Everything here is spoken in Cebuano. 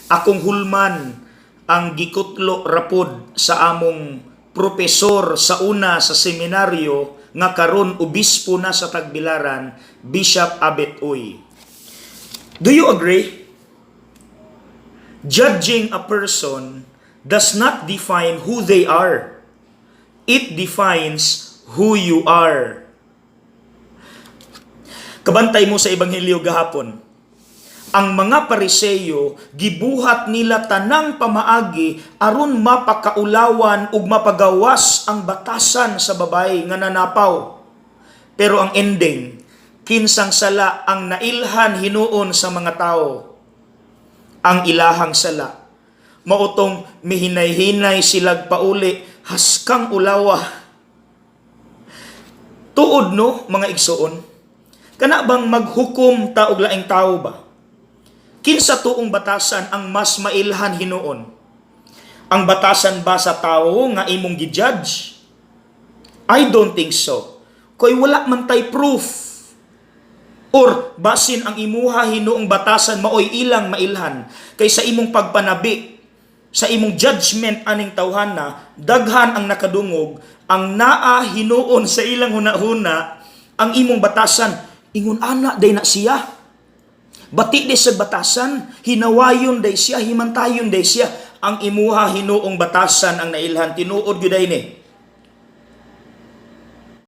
Akong hulman ang gikutlo rapod sa among propesor sa una sa seminaryo nga karon obispo na sa Tagbilaran, Bishop Abet Uy. Do you agree? Judging a person does not define who they are. It defines who you are. Kabantay mo sa Ebanghelyo gahapon. Ang mga Pariseyo, gibuhat nila tanang pamaagi aron mapakaulawan ug mapagawas ang batasan sa babae nga nanapaw. Pero ang ending, kinsang sala ang nailhan hinuon sa mga tao? Ang ilahang sala. Mao tong mihinay-hinay silag pauli, haskang ulawa. Tuod no, mga igsoon? Kana bang maghukom ta og laing tao ba? Kinsa tuong batasan ang mas mailhan hinuon? Ang batasan ba sa tao nga imong gi-judge? I don't think so. Koy wala man tay proof. Or basin ang imuha hinuong batasan maoy ilang mailhan kay sa imong pagpanabi, sa imong judgment aning tawhana, daghan ang nakadungog ang naa hinuon sa ilang hunahuna ang imong batasan, ingon ana day na siya. Bati day sa batasan, hinawayon day siya, himantayon day siya. Ang imuha hinuong batasan ang nailhan, tinuod gyud ni.